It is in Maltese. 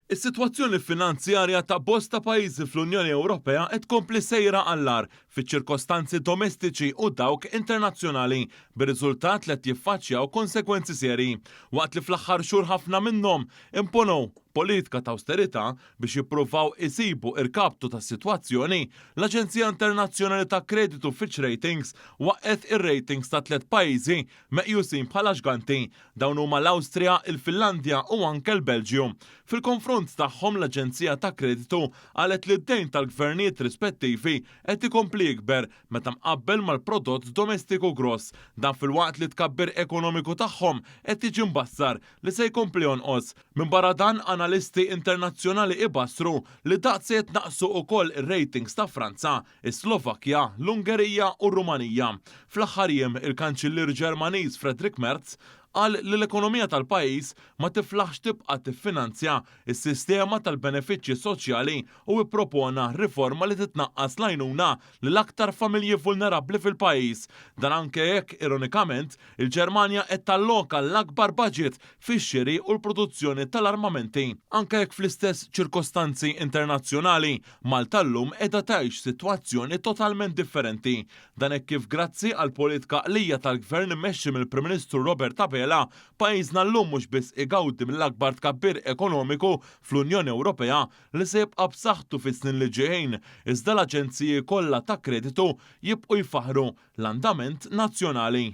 Is-sitwazzjoni finanzjarja ta' bosta pajjiżi fl-Unjoni Ewropea qed tkompli sejra għall-agħar fiċ-ċirkostanzi domestiċi u dawk internazzjonali, bir-riżultat li qed jiffaċċjaw konsegwenzi serji. Waqt li fl-aħħar xhur ħafna minnhom imponew politika ta' awsterità biex jippruvaw isibu irkaptu tas-sitwazzjoni, l-Aġenzija Internazzjonali ta' Kreditu Fitch Ratings waqqgħet ir-ratings ta' tlett pajjiżi meqjusin bħala ġganti. Dawn huma l-Awstrija, il-Finlandja u anke l-Belġju. Fil-konfront tagħhom l-aġenzija ta' kreditu qalet li d-dejn tal-gvernijiet rispettivi qed ikompli jikber meta mqabbel mal-prodott domestiku gross. Dan filwaqt li t-tkabbir ekonomiku tagħhom qed jiġi mbassar li se jkompli jonqos. Minbarra dan, analisti internazzjonali ibassru li daqt se jitnaqqsu ukoll ir-ratings ta' Franza, is-Slovakkja, l-Ungerija u r-Rumanija. Fl-aħħar jiem, il-Kanċillier Ġermaniż Friedrich Merz qal li l-ekonomija tal-pajjiż ma tiflaħx tibqa' tiffinanzja s-sistema tal-benefiċċji soċjali u ippropona riforma li titnaqqas l-għajnuna lil aktar familji vulnerabbli fil-pajjiż. Dan anke jekk, ironikament, il-Ġermanja qed talloka l-akbar baġit fix-xiri u l-produzzjoni tal-armamenti. Anke jekk fl-istess ċirkostanzi internazzjonali, Malta llum qiegħda tgħix sitwazzjoni totalment differenti. Dan hekk kif grazzi għall-politika għaqlija tal-Gvern immexxi mill-Prim Ministru Robert Abela, pajjiżna llum mhux biss igawdi mill-akbar tkabbir ekonomiku fl-Unjoni Ewropea li se jibqa' b'saħħtu fis-snin li ġejjin, iżda l-aġenziji kollha ta' kreditu jibqu jfaħħru l-andament nazzjonali.